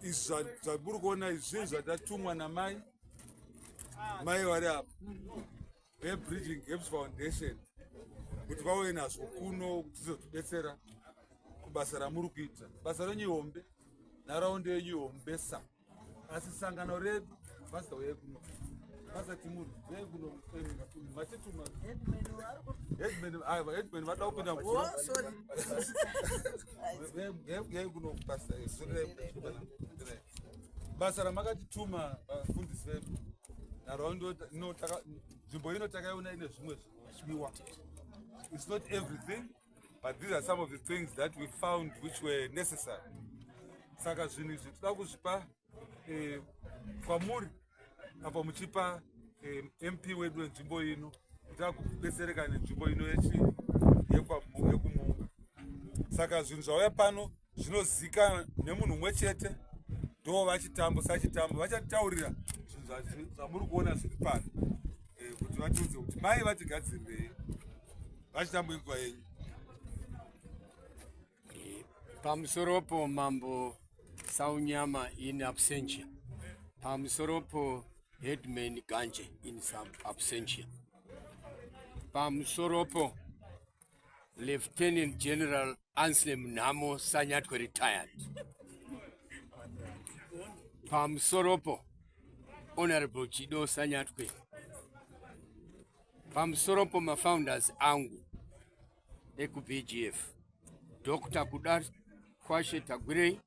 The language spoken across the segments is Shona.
Izvi zvamuri kuona izvi zvinhu zvatatumwa namai mai vari apa vebridging gaps foundation kuti vauye nazvo kuno kuti zizotibetsera kubasa ramuri kuita. Basa renyu ihombe, nharaunda yenyu ihombesa, asi sangano redu pastor uyai kuno, pastor timuri uyai kuno, matituma headman, aiwa headman vada kupinda oh, sorry. Uyai kuno pastor, basa ramakatituma vafundisi vedu, nharaunda nzvimbo ino takaiona ine zvimwe zvinodiwa. It's not everything, but these are some of the things that we found which were necessary. Saka zvinhu izvi toda kuzvipa eh, kwamuri apo muchipa eh, MP wedu wenzvimbo ino kuti agobetsereka nenzvimbo ino yekumunga. Saka zvinhu zvauya pano zvinozikanwa nemunhu umwe chete, ndo vachitambo sachitambo vachatitaurira zvinhu zvamuri kuona zviri pano eh, kuti vatiudze kuti mai vatigadzirirei. Vachitambo, inguva yenyu. Pamusoropo Mambo Saunyama in absentia, pamusoropo Headman Ganje in absentia, pamusoropo Lieutenant General Anslem Nhamo Sanyatwe retired, pamusoropo Honorable Chido Sanyatwe, pamusoropo mafounders angu ekuBGF, Dr. Kuda Kwashe Tagwirei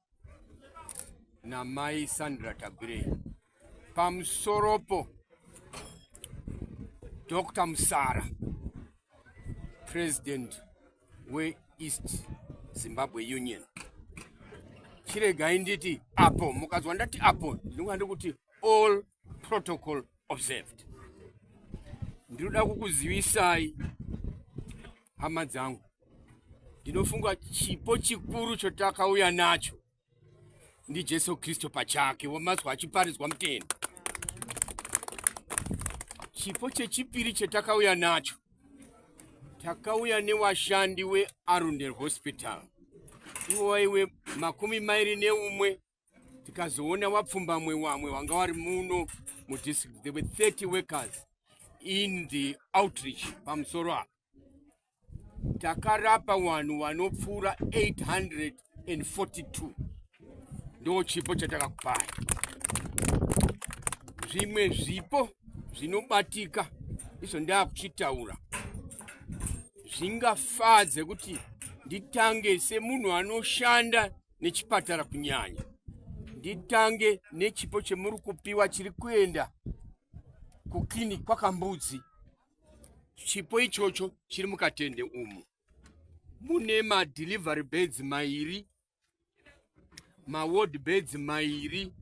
namai Sandra Tagwirei, pamusoropo Dr. Musara, President weEast Zimbabwe Union. Chiregai nditi apo, mukazwa ndati apo, ndinonga ndikuti all protocol observed. Ndinoda kukuzivisai hama dzangu, ndinofunga chipo chikuru chotakauya nacho ndiJesu Kristu pachake, wamazwa achiparidzwa mutendo. Chipo chechipiri chetakauya nacho, takauya newashandi weArundel Hospital, ivo vaiwe 21, tikazoona wapfumbamwe wamwe wanga wari muno mudistrict. There were 30 workers in the outreach. Pamusoro apa takarapa vanhu vanopfuura 842. Ndo chipo chatakakupai. Zvimwe zvipo zvinobatika izvo ndakuchitaura zvingafadze kuti nditange semunhu anoshanda nechipatara, kunyanya nditange nechipo chemuri kupiwa chiri kuenda kuklinik kwaKambudzi. Chipo ichocho chiri mukatende umu, mune madelivery beds mairi, maward beds mairi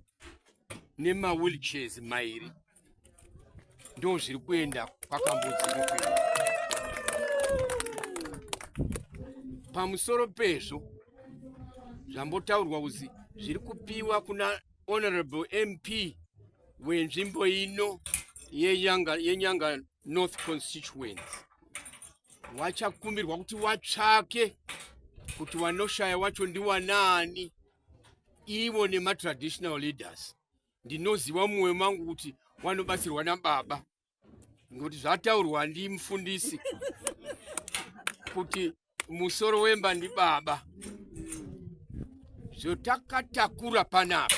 nemawheelchairs mairi. Ndo zviri kuenda kwaKambudzi. Pamusoro pezvo zvambotaurwa kuzi zviri kupiwa kuna Honorable MP wenzvimbo ino yeNyanga, yeNyanga North constituency, wachakumbirwa kuti watsvake kuti wanoshaya wacho ndiwanani, ivo nematraditional leaders. Ndinoziva mumwoyo mangu kuti wanobatsirwa nababa, ngokuti zvataurwa ndimufundisi kuti musoro wemba ndibaba. Zvotakatakura panapa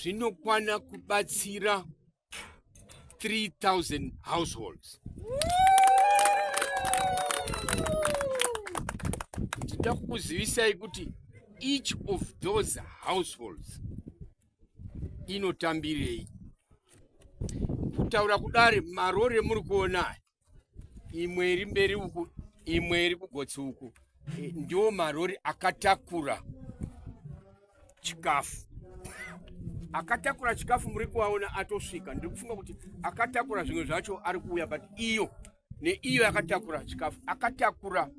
zvinokwana kubatsira 3000 households. Ndinoda kukuzivisai kuti each of those households inotambirei. Kutaura kudare, marori emuri kuona, imwe iri mberi uku, imwe iri kugotsi uku, ndiwo marori akatakura chikafu. Akatakura chikafu muri kuvaona atosvika. Ndiri kufunga kuti akatakura zvimwe zvacho ari kuuya, but iyo neiyo yakatakura chikafu, akatakura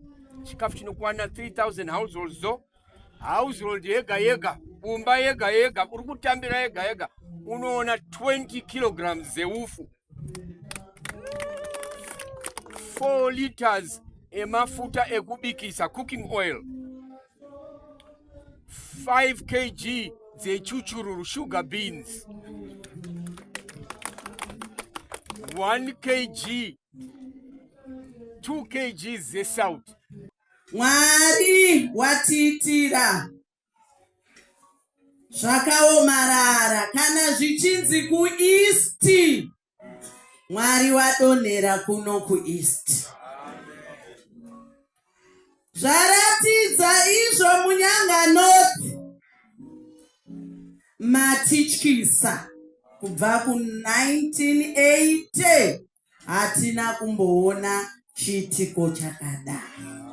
chikafu chinokwana 3000 households. Zo household yega yega, umba yega yega uri kutambira yega yega unoona 20 kilograms dzeufu, 4 liters emafuta ekubikisa, cooking oil, 5 kg dzechuchururu sugar beans 1 kg 2 kg dzesalt. Mwari watiitira zvakaomarara kana zvichinzi kuEast, Mwari wadonhera kuno kuEast. Zvaratidza izvo muNyanga North matityisa kubva ku1980 hatina kumboona chiitiko chakadai.